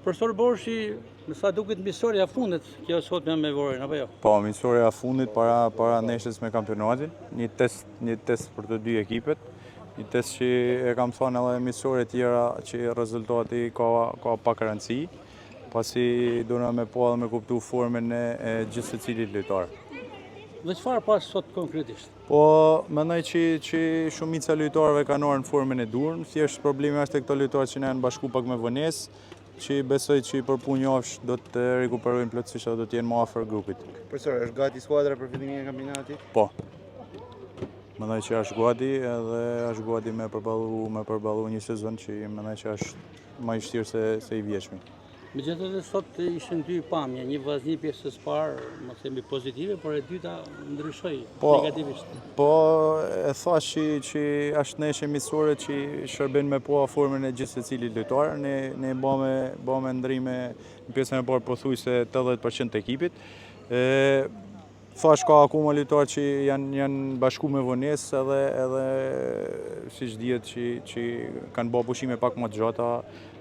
Profesor Borshi, me sa duket miqësorja e fundit, kjo e sotmja me Vorën, apo jo? Po, miqësorja e fundit para para ndeshjes me kampionatin, një test, një test për të dy ekipet, një test që e kam thënë edhe miqësore tjera që rezultati ka ka pak rëndësi, pasi dona me pa dhe me kuptu formën e, e gjithsecilit lojtar. Dhe çfarë pa sot konkretisht? Po, mendoj që, që shumica e lojtarëve kanë ardhur në formën e duhur, thjesht problemi është te këto lojtarë që na janë bashku pak me vonesë, që besoj që për punë javësh do të rikuperojnë plotësisht dhe do të jenë më afër grupit. Profesor, është gati skuadra për fillimin e kampionatit? Po. Mendoj që është gati edhe është gati me përballu me përballu një sezon që mendoj që është më i vështirë se se i vjetshmi. Megjithatë sot ishin dy pamje, një Vllazni pjesës parë, më themi pozitive, por e dyta ndryshoi Po, negativisht. Po, e thash që, që është ndeshje miqësore që shërben me pa formën e gjithsecilit lojtar. Ne ne bëme bëme ndrime në pjesën e parë pothuajse 80% të ekipit. E thash ka akoma lojtarë që janë janë bashku me vonesë edhe edhe siç dihet që që kanë bërë pushime pak më të gjata,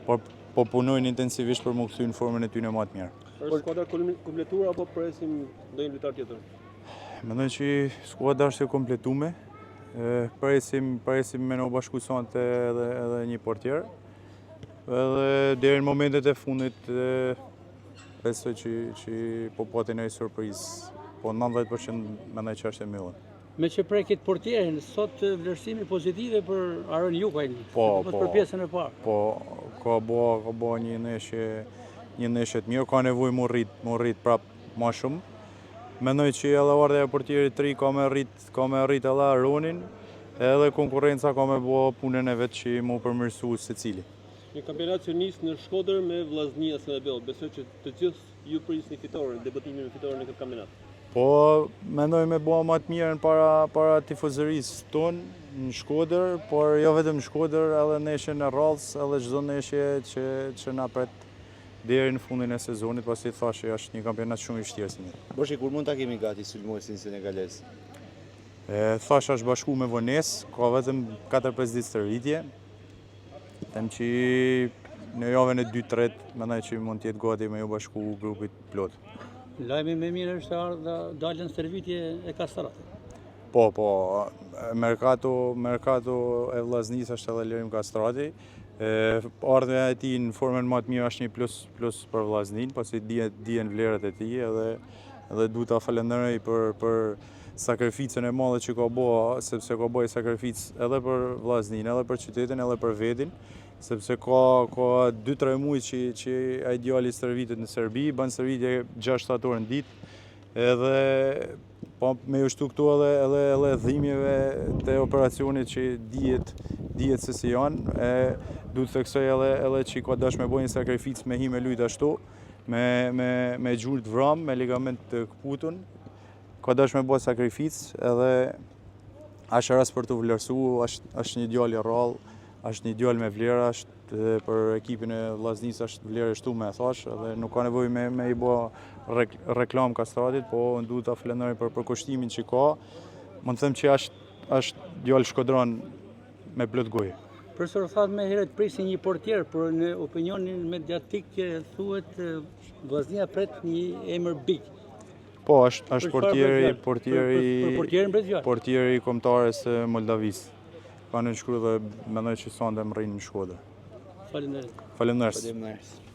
por po punojnë intensivisht për m'u kthy në formën e tyre më të mirë. Është skuadra kompletuar apo presim ndonjë lojtar tjetër? Mendoj që skuadra është e kompletume. Presim, presim me na u bashku sonte edhe, edhe një portier. Edhe deri në momentet e fundit besoj që, që po pati një surprizë. Po 90% mendoj që është e mbyllur. Meqë prekët portierin, sot vlerësimi pozitive për Aron Jukajn, Po, sidomos po. për pjesën e parë. Po, ka bo, ka bo një ndeshje, një ndeshje të mirë, ka nevojë mu rrit, mu rrit prap ma shumë. Mendoj që edhe ardhja e portierit të ri ka me rrit, ka me rrit edhe Aronin, edhe konkurrenca ka me bo punën e vet që mu përmirësu secili. Një kampionat që nis në Shkodër me Vllaznia Skënderbeu. Besoj që të gjithë ju prisni fitoren, debutimin me fitoren në këtë kampionat. Po, mendoj me bo ma të mirën para, para tifozërisë tonë në Shkodër, por jo vetëm në Shkodër, edhe ndeshjen e radhës, edhe çdo ndeshje që, që na pret deri në fundin e sezonit, pasi thashë që është një kampionat shumë i vështirë si një. Borshi, kur mund ta kemi gati sulmuesin senegalez? E, thashë është bashku me vonesë, ka vetëm 4-5 ditë stërvitje. Them që në javën e 2-3 mendoj që mund të jetë gati me ju bashku grupit plot. Lajmi më i mirë është ardha dalën stërvitje e Kastratit. Po, po, merkato, merkato e Vllaznisë është edhe Lirim Kastrati. E, ardhja e tij në formën më të mirë është një plus plus për Vllaznin, pasi dihen dihen vlerat e tij edhe edhe du ta falenderoj për për sakrificën e madhe që ka bo, sepse ka bo sakrificë edhe për Vllaznin, edhe për qytetin, edhe për vetin, sepse ka ka 2-3 muaj që që ai djali stërvitet në Serbi, bën stërvitje 6-7 orë në ditë, edhe po me ju shtu këtu edhe edhe edhe dhimbjeve të operacionit që dihet dihet se si janë, e du të theksoj edhe edhe që ka dash me bo një sakrificë me hi me lujt ashtu, me me me gjurë të vram, me ligament të kputun, ka dash me bo sakrificë edhe është rast për të vlerësu, është është një djalë i rrallë, është një djalë me vlera, është për ekipin e Vllaznisë është vlerë e shtume e thash, edhe nuk ka nevojë me me i bo rek, reklam Kastratit, po unë du ta falenderoj për përkushtimin që ka. Mund të them që është është djalë shkodran me plot gojë. Profesor thatë më herët presin një portier, por në opinionin mediatik thuhet Vllaznia pret një emër big. Po, është është Për çfarë portieri, bëhet fjalë? portieri Për, për, për portierin bëhet fjalë. portieri i kombëtares së Moldavisë. Ka nënshkruar dhe mendoj që sonte më rrinë në Shkodër. Faleminderit. Faleminderit. Faleminderit.